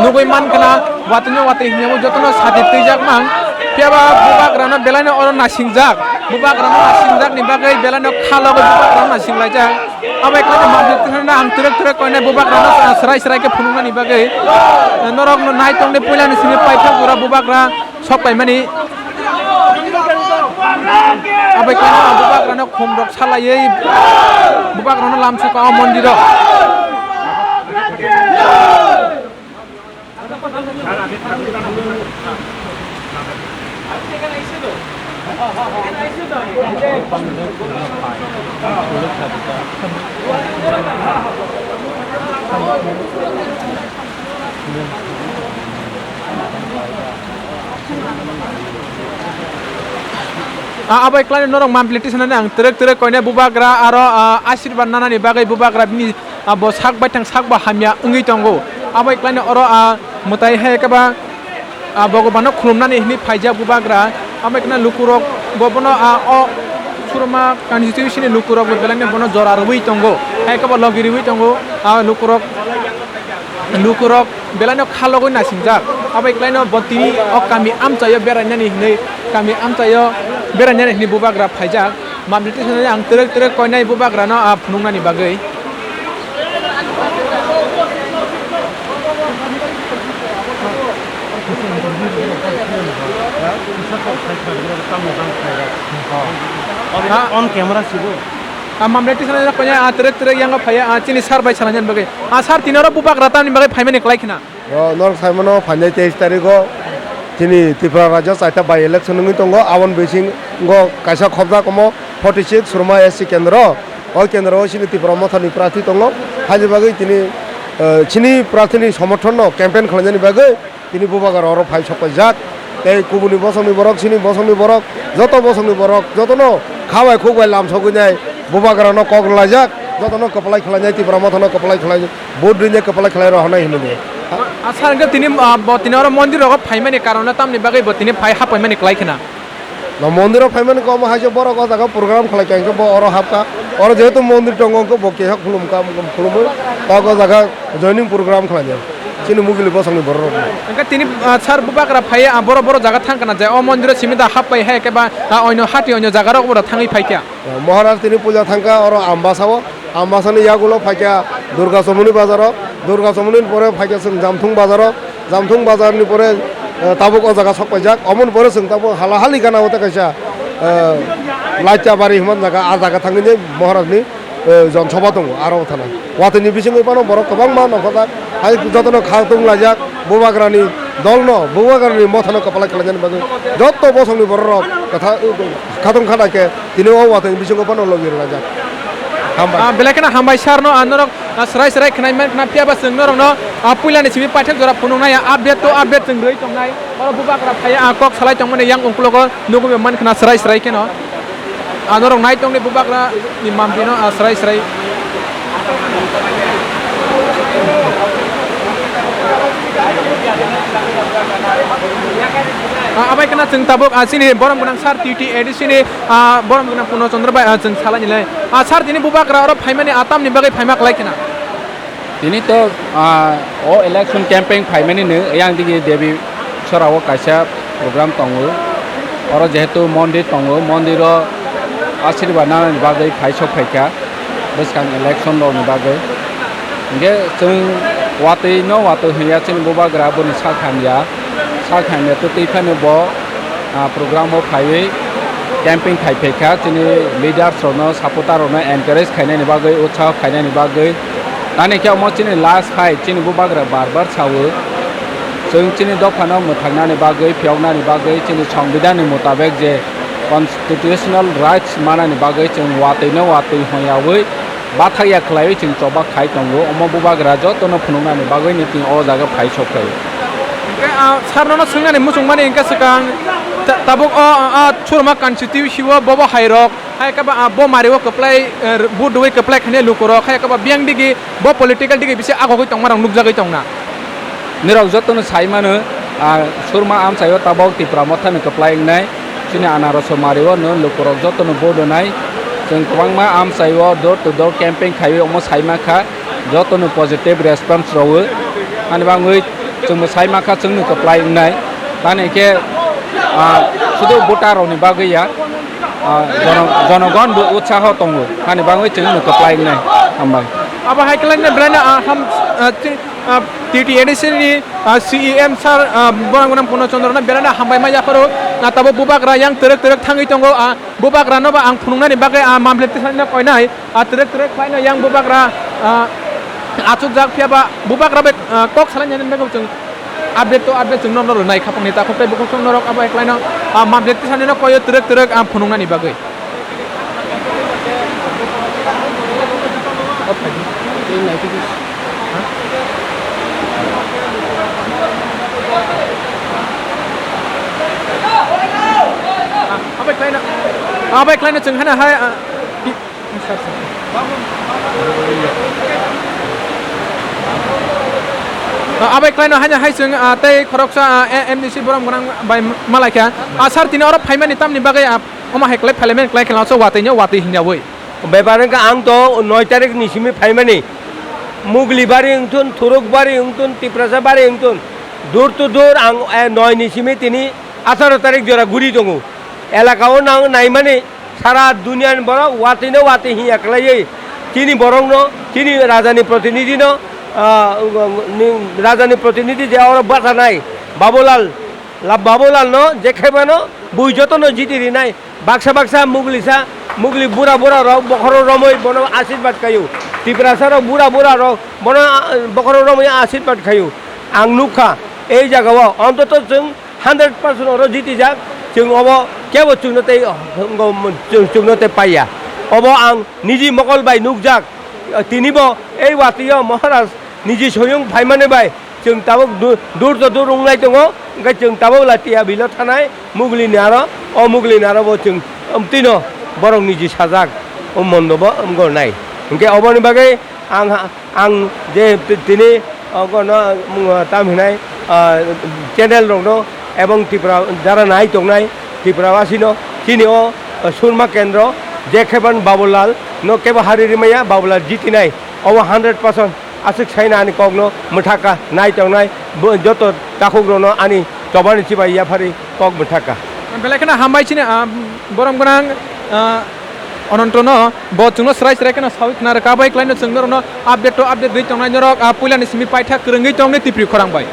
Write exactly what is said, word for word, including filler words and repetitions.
Nugwi mankha na, watwi no watwi hinya bo jotono sati twijak mang. Phiya ba bubagrano belai no oro nasingjak. Bubagrano nasingjak ni bagwi belai no kha logwi bubagrano nasinglaijak. Abo ekla no manjak twi no ang twrwk twrwk koinai bubagrano srai srai khe phunuknani bagwi. Norok no nai tongdi puila ni simi paithak jora bubagra sok paimani. Abo ekla no bubagrano khum rok salaiwi bubagrano lamsok o mondir o. Ah, abo eklai norok mampli tisanani ang twrwk twrwk koinai bubagra aro, ah, asirban nanani bagwi bubagra bini ah, bo sak baithang sak bo hamya wngwi tongo. Abo eklaino oro, ah, mwtai hai khe ba, ah, Bhagwano khulumnani hinwi phaijak bubagra. Abo ekna lukurok bo bono, ah, o Surma constituency ni lukurok bo belai no bono jora rwui tongo. Hai khe bo logi rwui tongo, ah, lukurok, lukurok belai no kha logwi nasingjak. Abo eklaino bo tini o kami amchaio berainani hinwi, kami amchaio berainani hinwi bubagra phaijak. Mampli tisanani ang twrwk twrwk koinai bubagrano, ah, phunuknani bagwi. Ha? On camera sibo. Ah, mampli tisanani koinai, ah, twrwk twrwk yango phaiya, ah, chini sir bai salainani bagwi. Ah, sir, tini oro bubagra tamni bagwi phaimani kwlai khna? O, norok sai mano, phainai teis tarikgo chini Tripura rajyo chaita by election wngwi tongo. Aboni bisingo kaisa khopjak omo forty six Surma S C kendro. O kendro o chini Tipra Mothani prarthi tongo. Haini bagwi tini, eh, chini prarthini somorthonno campaign khlainani bagwi tini bubagra oro phai sok paijak. Tei kubuni bosongni borok, chini bosongni borok, joto bosongni borok, jotono kha bai khuk bai lamsogwi nai bubagrano kok rwlaijak, jotono kwplai khlainai, Tipra Mothano kwplai khlai, vote rwinai kwplai khlai rw hwnwi hwnwi. A, a, sir, hwnkhe tini, a, bo tini oro mondir rogo phaimani karon tamni bagwi bo tini phai hapaimani kwlai khna? No, mondiro phaimani komo hai se borok o jaga program khlai kha, hwnkhe bo oro hapkha. Oro jehetu mondir tongo, hwnkhe bo keha khulumkha, khulumwi tak o jaga joining program khlainai. Chini mugili bosongni borok rok. Hwnkhe tini, ah, sir bubagra phai, ah, boro boro jaga thang kana je o mondiro simi da hap pai hai khe ba, ah, oino hati oino jaga rok boro thangwi phai kha. Maharaj tini puja thangkha oro Ambasa o, Ambasa ni yagulo phaikha Durga Chomoni bazar o, Durga Chomoni ni pore phaikha chwng Jamthung bazar o, Jamthung bazar ni pore, eh, tabuk o jaga sok paijak, omoni pore chwng tabuk hala hali gana o tei kaisa, eh, Laitya bari hwnma jaga, a jaga thangwi Maharaj ni eh, jon soba tongo, aro thana. Watwi ni bisingwi phano borok kwbangma nongkhorjak, hai jotono kha tung laijak, bubagrani dolno, bubagrani mothano kwplai khlainani bagwi joto bosongni bororok kwtha-, khatung khana khe tini o watwi ni bisingo phano logi rwlaijak. Hambai. Ah, belai kheno hambai sir no, ah, norok, ah, swrai swrai khwnai man khna, phiya ba chwng norok no, ah, puila ni simi paithak jora phunuk nai, update to update chwng rwi tongnai. Oro bubagra phai, ah, kok salai tongmani yang uklogo nugwi man khna swrai swrai kheno. Ah, norok nai tongni bubagra ni mampli no, ah, swrai swrai. Ah, abai khna chwng tabuk, ah, chini borom gwnang sir T T A D C ni, ah, borom gwnang Purno Chandra bai, ah, chwng salai nilai. Ah, sir, tini bubagra oro phaimani, ah, tamni bagwi phaima kwlai khna? Tini to, ah, o election campaign phaimani no, yang digi Devi Sora o kaisa program tongo. Oro jehetu mondir tongo, mondiro asirwad nanani bagwi phai sok phaikha bwskang election rokni bagwi. Hinkhe chwng watwi no watwi hinya chini bubagra boni sak hamya, sak hamya twtwi phano bo ah, program o phaiwi camping khai phaikha, chini leaders rokno, supporter rokno encourage khainani bagwi, utsaho khainani bagwi. Tani khe omo chini last fight, chini bubagra bar bar sao, chwng chini dophano mwthangnani bagwi, phiyoknani bagwi, chini songbidhanni mutabek je constitutional rights manani bagwi chwng watwi no watwi hwnyawi, bathakya khlaiwi chwng choba khai tongo, omo bubagra jotono phunuknani bagwi nini o jaga phai sok khlai. Hwnkhe, ah, sir nono swngnani muchungmani hwnkhe swkang ta-, tabuk o, ah, ah, Churma constituency o bobo hai rok, hai khe ba, ah, bo mari o kwplai, eh, vote rwui kwplai khainai lukurok, hai khe ba biyang digi bo political digi bisi agogwi tongmarok nukjagwi tongna. Nirok jotono sai mano, ah, Surma amchaio tabok Tipra Mothani kwplai wngnai, chini anarosomari o no lukurok jotono vote rwnai. Chwng kwbangma amchaio door to door camping khaiwi omo sai mankha, jotono positive response rwo. Ani bangwi Chwngbo sai mankha chwngno kwplai wngnai. Tamni khe, ah, sudu voter rokni bagwi ya, ah, jono-, jonogon bo utsaho tongo. Hani bagwi chwngno kwplai wngnai. Hambai. Abo hai kwlaino belai no, ah, ham, ah, ti-, ah, T T A D C ni, ah, C E M sir, ah, borang gwnang Purno Chandra no belai no hambai ma yapharo. Na tabuk bubagra yang twrwk twrwk thangwi tongo, ah, bubagra no ba ang phunuknani bagwi, ah, mamle tisani no koinai. Ah, twrwk twrwk khlaino yang bubagra, ah, achukjak, phiya ba bubagra bai, ah, kok salainani bagwi chwng update to update chwng norok rwnai khapangni takhuk tei bukhuk chwng norok abo hai khlaino, ah, mamle tisani no koyo twrwk twrwk, ah, phunuknani bagwi. Ah, abai khlaino, abai khlaino chwng hana hai, ah, Ah, abai khlaino haino hai chwng, ah, tei khoroksa, ah, M D C borom gwnang bai malaikha. Ah, sir, tini oro phaimani tamni bagwi, ah, omo hai kwlai phailaimani kwlai kheno so watwi no watwi hinyawi. Bepar wngkha ang to noi tarik ni simi phaimani. Mugli bari wngthun, Thuruk bari wngthun, Tiprasa bari wngthun. Door to door ang, eh, noi ni simi tini atharo tarik jora guri tongo. Elaka o nang naimani Sara duniani borok watwi no watwi hinya khlaiwi chini borok no, chini raja ni protinidhi no, ah, ni raja ni protinidhi je oro bwchanai Babulal, la Babulal no je khe mano bui joto no jiti rinai, baksa baksa muglisa, mugli bura bura rok bokhoro romwi bono asirbat khaio, Tiprasa rok bura bura rok bono, ah, bokhoro romwi asirbat khaio. Ang nukha ei jaga o ontoto chwng hundred percent oro jitijak, chwng obo kebo chwngno tei, chwng, chwngno tei paiya. Obo ang niji mokol bai nukjak. Tinibo ei watwi o Maharaj niji soyung phaimani bai chwng tabuk du-, dur to dur wngnai tongo, hwnkhe chwng tabuk Latiya bilo thanai mugli ni aro, o mugli ni aro bo chwng, um, tino borok niji sajak, o mondobo wngornai. Hwnkhe oboni bagwi ang ha-, Ang je ti-, tini, o, kono, mm, tam hinai, ah, channel rokno ebong Tripura jara nai tongnai Tripura wasino chini o, o, Surma Kendro je kheban Babulal no kebo hari rimaya Babulal jitinai obo hundred percent aswk saina ani kokno mwthaka nai tongnai bo joto takhuk rokno ani chobani chibai yaphari kok mwthaka. Belai kheno hambai chini, ah, borom gwnang, ah, Onontono bo chwngno srai srai kheno sawi khna rwkha, bai khlaino chwng norokno update to update rwi tongnai norok, ah, puilani simi paitha kwrwngwi tongni Tipri khorang bai.